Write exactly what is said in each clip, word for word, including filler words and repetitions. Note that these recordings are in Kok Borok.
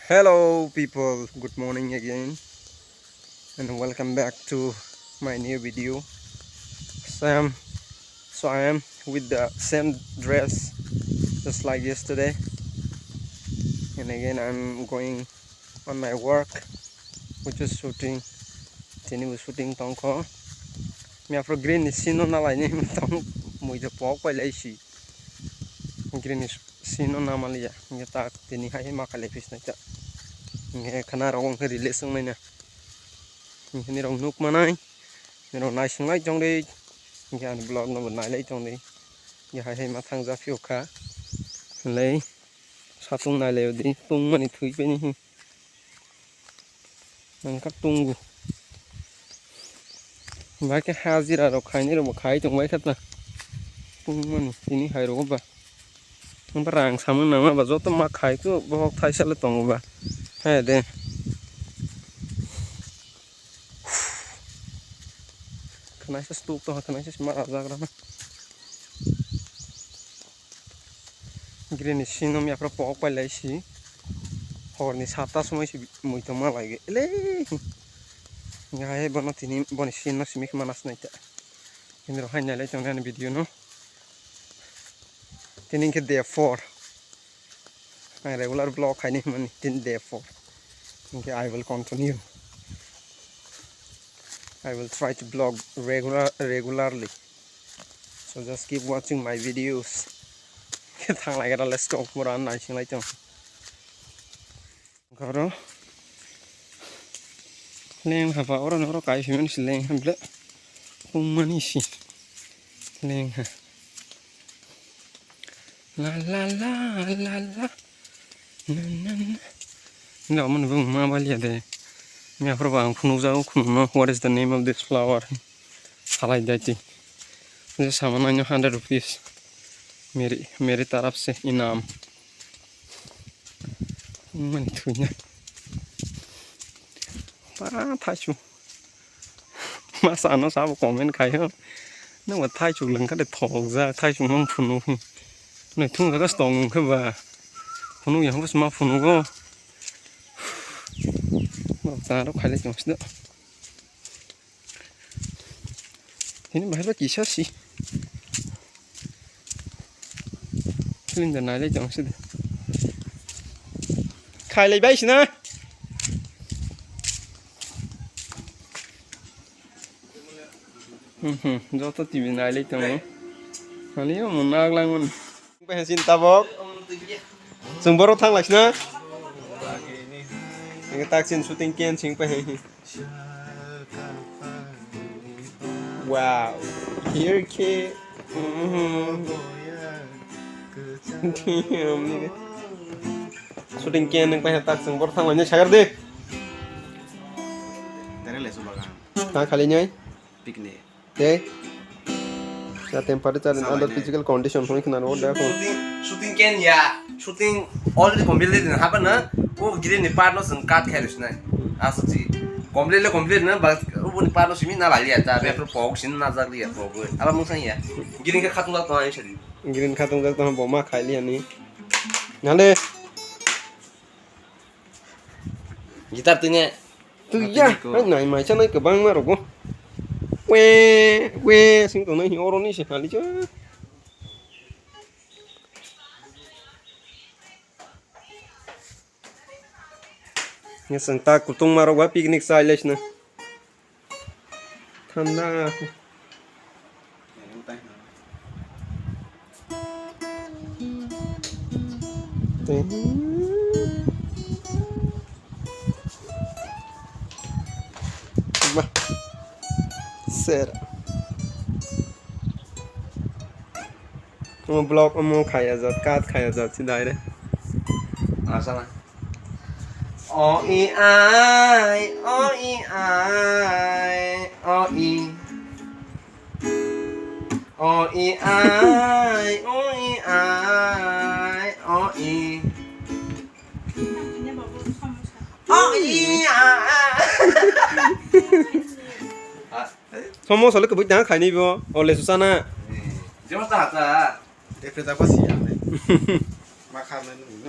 Hello people, good morning again and welcome back to my new video. Sam, so I am with the same dress just like yesterday, and again I'm going on my work, which is shooting. Tini bo shooting tongkho. Miaphro green ni sino nalaini tong mui de pok pai lai si. Green ni sino namaliya. Nge tak tini hai ma kale pis nai ta. Nge khana rong khe relation nai na. Nge ni rong nuk manai. Ni rong nai sing lai tong de. Nge ani vlog no bo nai lai tong de. Nge hai hai ma thang ja phio kha. Lai satung nai lai di. Tung mani thui pe ni. Nangkha tungo. Bai khe hajira rok khainai rok bo khai tong bai kha ta. Tungmani tini hai rogo ba. Nangkha rang samung nangma ba joto ma khai khe bohok thaisa le tongo ba. Hai de. Khwnaisa stuk tong kha, khwnaisa ma rajak rana. Green ni sino miaphro pok pai lai si. Hor ni satta somoi si mui tongma lai ge. Ele. Ngai bono tini boni sino simi khma nas nai ta. Tini rok hai nai lai tong nani video no. Tini khe day four. Ang regular vlog khaini hwnmani tini day four. Hingke I will continue. I will try to vlog regular, regularly. So just keep watching my videos. Thang lai gara let's go. Mura nai sing lai tong. Goro. Leng haba oro noro kai simi si leng hamle. Kung mani si. Leng ha. La la la la la. Na na na. Nda omo ni bung ma baliya de. Miaphro ba ang phunuk jago khunu no. What is the name of this flower? Salai dai ti. Je sama nai no hundred rupees. Meri, meri taraf se inam. Mani thwina. Pa thaichu. Ma sano sabo comment khai ho. Nang ba thaichu lang kha de thok ja, thaichu mang phunu. Nai thung ga tong khe ba. Phunu yang bus ma phunu go. Ma ta ro khai le chung sida. Tini bahai ba kisa si. Film da nai lai tong sida. Khai lai bai sina. Hmm, hmm, joto T V nai lai tongo. Ani yo mo nag lang mon. Pai sin tabok. Sung boro thang lai sina. Ini tak sin shooting ken sing pai. Wow. Here ke. Shooting ke nang pai tak sung bor thang lanya sagar de. Tere le subagan. Ta khali nyai. Picnic. Te. Ya temperature and other physical condition hoi khna ro da ko. Shooting, shooting ken ya. Shooting already complete din haba na. O green ni part no sung cut khai rusna. Asa si. Complete le complete na ba o ni part no simi na la ya ta. Be pro pok sin na jak ya pro. Ala mung sang ya. Green ka khatung la to ai sari. Green khatung jak to bo ma khai li ani. Nale. Guitar tine. Twi ya, hai nai mai chanai kwbangma rogo. We, we, sing tongnai hi oro ni se khali cha. Ni sing ta kutung ma rogo picnic sa ile sna. Thanda. Bah. Ser. Omo vlog omo khaya jat, cut khaya jat si direct. Asala. O i ai, o i ai, o i. O i ai, o i ai, o i. O i ai. Somo sale kebui tang khaini bo, ole susana. Jema ta ta. Te phe ta ko si ya. Ma kha na.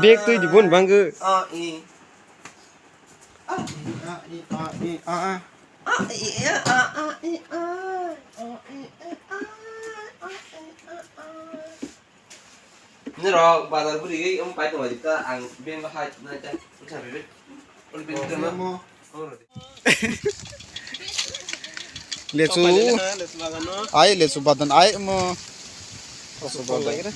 Bag twi di bon bangw. Nirok bazar buri gai um pai tong ta ang beng bahai nai ta. Lechu. Ai, lechu badan ai mo. Lechu badan.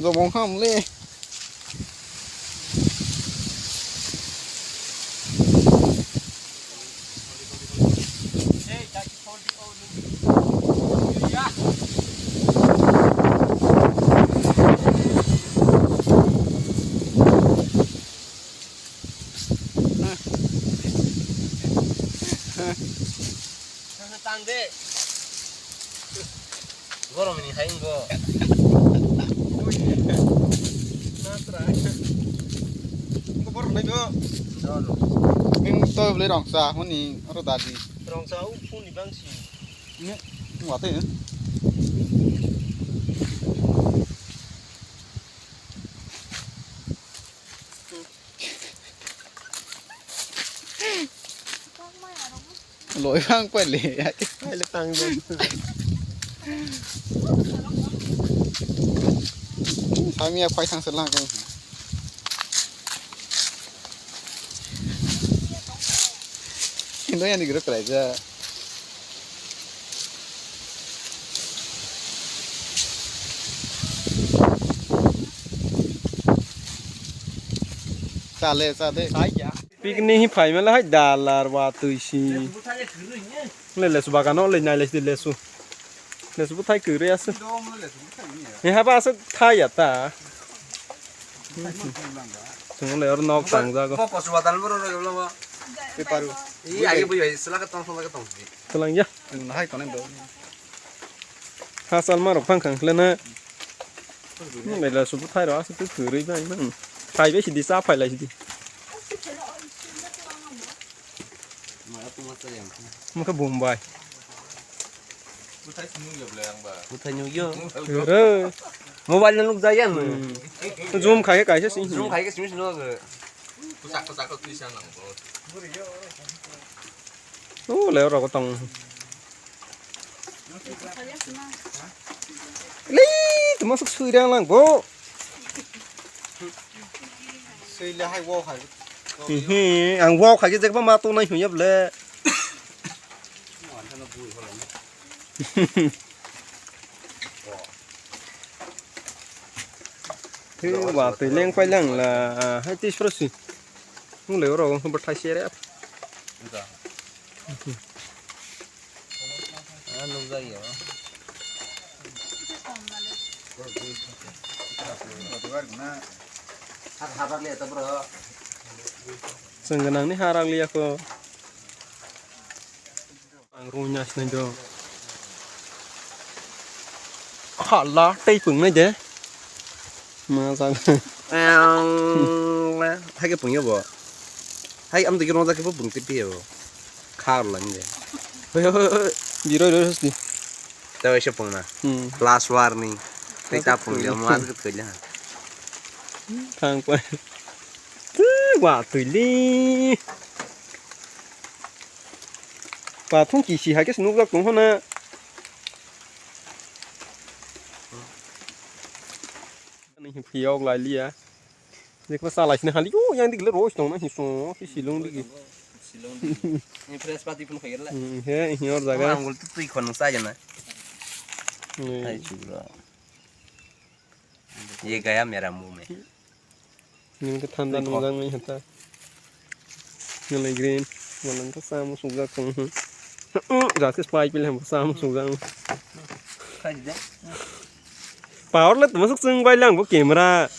Jomong ham le. Tang de. Gorom ni hai wngbo. Natra. Wngbo borok nai do. Nini to bwlai rongsa hwnwi oro dadi. Rongsa o phone ni bangsi. Ni, ni wate. Loi bang pai le. Pai le tang do. Samia pai sang selang kong. Indo yang digero kelaja. Chale, chale. Picnic hi phai mele hai dalar wa twi si. Le lesu bagano le nai lesu lesu. Lesu buthai kwrwi aswk. He haba aswk thai ya ta. Chwng le or nok tang jago. Bo kosu batal boro rw lo. Peparu. Iya, iya, iya, selaka tong, selaka tong. Tlang ya. Hai konen do. Ha sal ma rok phang khang khle na. Nung lai la subu thai ro aswk tu kwrwi bai man. Phai bai sidi cha phai lai sidi. Mungkha Bombay. Buthai nukya. Re. Mobile na nukjaya no. Hmm. Zoom khai kaisa sing. Zoom khai ke simi sino. Kusak kusak ko tuisa nang bo. Oh, leo rok tong. Lei, tuma suk sui rang lang bo. Sui le hai wo khai. Hihi, ang wo khai je ba ma to nai huya ble. He wa twi leng pai lang la, hai twi sro si. Nung le oro hum thai se re. Ah, nung jai yo. Chwng gwnang ni ha rak liya ko. Ang rung nya sinai do. Hala tei pung nai de. Ma sa. Ang le. Hai ke pung yo bo. Hai am de ke rong ja ke bo pung ti pi yo. Khar lang de. Hoi, hoi, hoi. Biro ro sni. Tawi se pung na. Hmm. Last warning. Tei ta pung yo ma ke thoi le. Thang pa. Wa twi li. Pathum kisi hai khe se nukjak tong phano. Ani phiyok lai liya. Jekma salai sini hali, o yang dikle roi tong na hiso, si silung digi. Silung digi. Ni fresh pati phun khairla. Hmm, he, hi or jaga. Ang gul tu tui khon sa jana. Hmm. Hai chubra. Ye gaya mera muh mein. Nini ke thanda nungjak nai hata. Nalai green. Walang ke sama sukjak tong. Jasis pai pil ham sama sukjak. Power le tuma suk sung bai lang bo camera.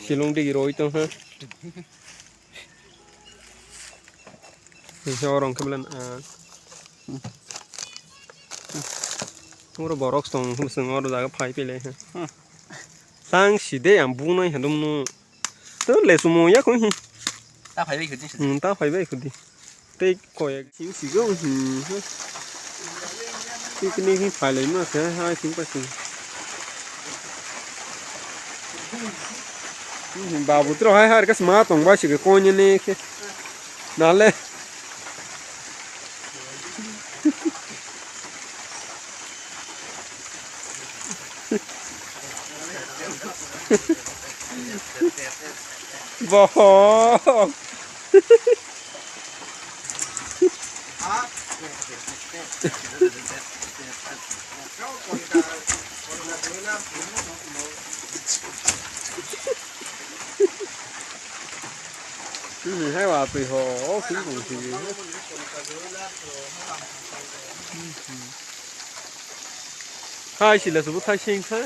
Silung digi roi tong ha. Oro hwnkhe bwle, ah. Oro borok tong, hwsong oro jaga phai pele. Hmm. Tang si de ang bunai hadum no. To le sumo ya ko hi. Ta phai bai khudi. Hmm, ta phai bai khudi. Tei koyek sing sigo, hmm, ha. Picnic ni phailai ma khe, ha, sing pa sing. Hmm, babu tro hai har kas ma tong ba sigi koine ne khe. Nale. Bohok. Hai wa twi ho, o sing tong sigi. Hai sila subu thai sing thai.